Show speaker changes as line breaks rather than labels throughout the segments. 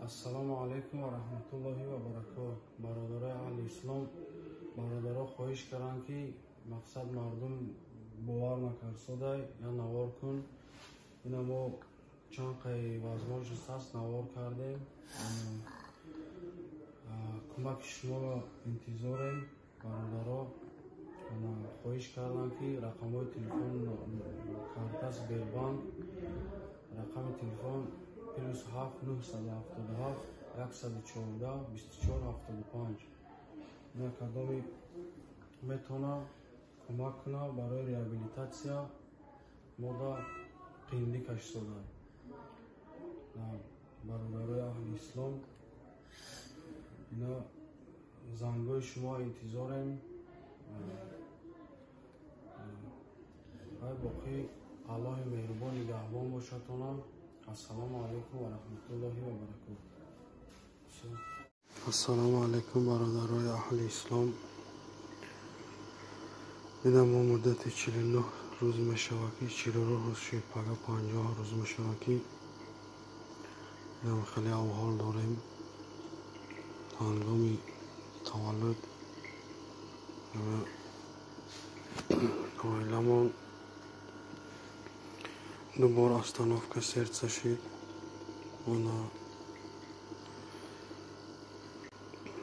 Ассалому алайкум ва раҳматуллоҳи ва баракотуҳ. Бародарои аҳли ислом, бародаро хоҳиш карданд, ки мақсад мардум бовар накарсодай, я навор кун. Ина мо чанд қай возможность ҳаст, навор кардем. Кӯмаки шуморо интизорем, бародаро. Хоҳиш карданд, ки рақамҳои телефон карта Сбербанк, рақами телефон +7 977 114 24 75. Ина кадоми метавона кӯмак куна барои реабилитатсия, мода қиндӣ кашида. Бародарои аҳли ислом, ина зангҳои шумо интизорем. Ай боқӣ Аллоҳи меҳрубон нигаҳбон бошадтонам. Ассалому алайкум ва раҳматуллоҳи ва баракотуҳ. Ассалому алайкум, бародарои аҳли ислом. Ина мо муддати 49 рӯз мешавад, ки 49 рӯз шуд, пага 50 рӯз мешавад, ки инам хеле авҳол дорем. Ҳангоми таваллуд оиламон ду бор остановка сердца шид. Она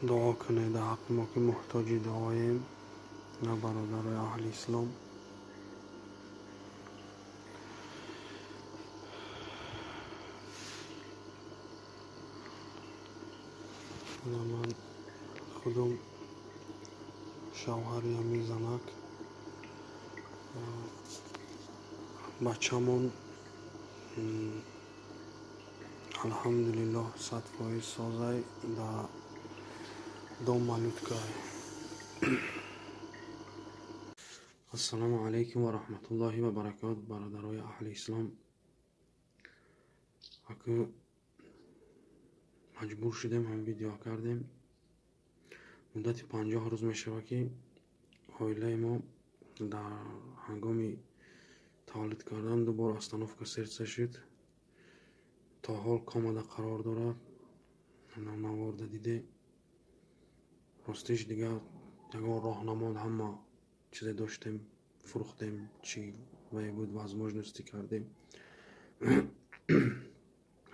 дуо кунед дар ҳаққи мо, ки муҳтоҷи дуоем, на бародарои аҳли ислом. Ана ман худум шавҳари ҳамин занак, бачамон алҳамдулиллоҳ 100% созай, дар дом малюткай. Ассалому алайкум ва раҳматуллоҳи ва баракот, бародарои аҳли ислом. Аку маҷбур шудем, ҳам видео кардем. Муддати 50 рӯз мешавад, ки оилаи мо дар ҳангоми таваллуд кардан ду бор остановка сердца шуд. То ҳол комада қарор дорад. Наворда диде. Ростиш дигар ягон роҳ намонд, ҳама чизе доштем фурӯхтем, чӣ вай буд, возможности кардем.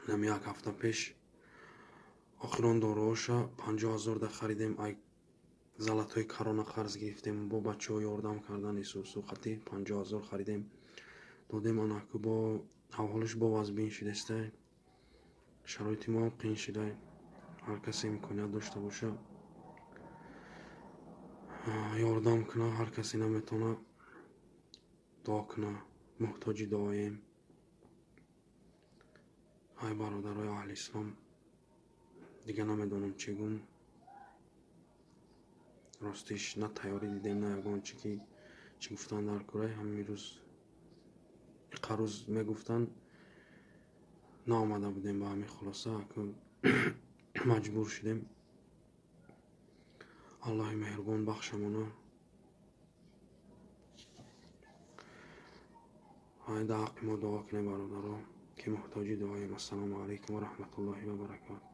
Нам як ҳафта пеш охирон доруҳоша 50 000 да харидем, ай Золотой Корона қарз гирифтем, бо бачаҳо ёрдам кардан исусу хати 50 000 харидем, додем. Анаку бо авҳолиш бо вазбин шудеста, шароити моам қиин шуда. Ҳар касе имконият дошта боша, ёрдам куна, ҳар касе наметавона, дуо куна, муҳтоҷи дуоем. Ай бародарои аҳли ислом, дигар намедонам чӣ гум. Ростиш на тайёрӣ дидем, на ягон чӣ, ки чӣ гуфтан дар кӯрай. Ҳамин рӯз иқа рӯз мегуфтанд, наомада будем ба ҳамин хулоса. Маҷбур шудем. Аллоҳи меҳрубон бахшамона. Ай дар ҳаққи мо дуо кунем, бародаро, ки муҳтоҷи дуоем. Ассалому алайкум ва раҳматуллоҳи ва баракотуҳ.